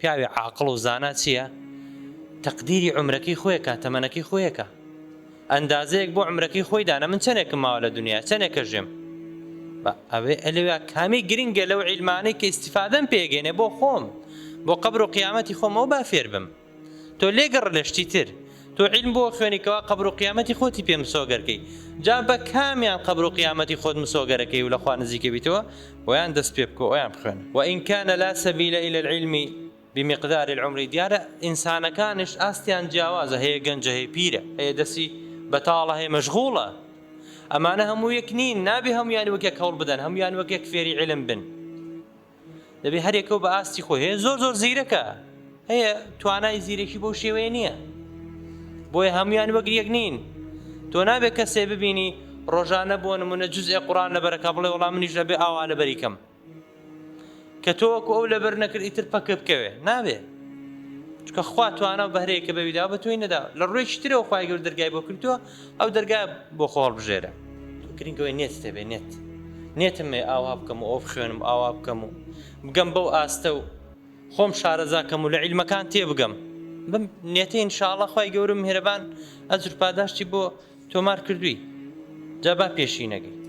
پیاوی عاقڵ و زانا چییە؟ تەقدیری عومرەکەی خۆی ئەکا، تەمەنەکەی خۆی ئەکا. ئەندازەیەک بۆ عومرەکەی خۆی دانا، من چەنێکم ماوە لە دونیا، چەنێکە ژێم. با ئەوێ لەوێ کامی گرنگە لەو عیلمانەی کە ئیستیفادەم پێ گەینێ بۆ خۆم، بۆ قەبر و قیامەتی خۆم ئەو با فێر بم. تۆ لێگەڕ لە شتی تر. تۆ عیلم بۆ خوێنی کەوا قەبر و قیامەتی خۆتی پێ مسۆگەر کەی. جا بە کامیان قەبر و قیامەتی خۆت مسۆگەرەکەی و لە خوا نزیکە بیتەوە، ئەویان دەست پێ بکە و ئەویان بخوێنە. وان کان لا سبیل الی العلم بمقدار العمر دیارە ئینسانەکانیش ئاستیان جیاوازە هەیە گەنجە هەیە پیرە هەیە دەستی بەتاڵە هەیە مەشغوڵە ئەمانە هەموو یەک نین نابێ هەمویان وەک یەک هەوڵ بدەن هەمویان وەک یەک فێری علم بن دەبێ هەرێکەوە بە ئاستی خۆی هەیە زۆر زۆر زیرەکە هەیە توانای زیرەکی بەو شێوەیە نییە بۆیە هەمویان وەک یەک نین تۆ نابێت کەسێ ببینی ڕۆژانە بۆ نمونە جزئێ قورآن لەبەرەکە بڵێ وەڵام منیش لەبێ ئاوا لەبەری کەم کە تۆ وەکو ئەو لەبەر نەکرد ئیتر پەکە بکەوێ نابێ چونکە خوا توانا و بەهرەیەکە بەوی داوە بە تۆی نەداوە لە ڕوویەکی ترەوە خوای گەورە دەرگای بۆ کردووە ئەو دەرگا بۆ خۆ هەڵبژێرە گرنگ ئەوەی نێتت هەبێ نێت نێتم هەیە ئاوا بکەم و ئەو بخوێنم و ئاوا بکەم و بگەم بەو ئاستە و خۆم شارەزا کەم و لە عیلمەکان تێبگەم بم نێتە ئینشاءڵڵا خوای گەورە میهرەبان ئەجر پاداشتی بۆ تۆمار کردووی جا با پێشی نەگەی.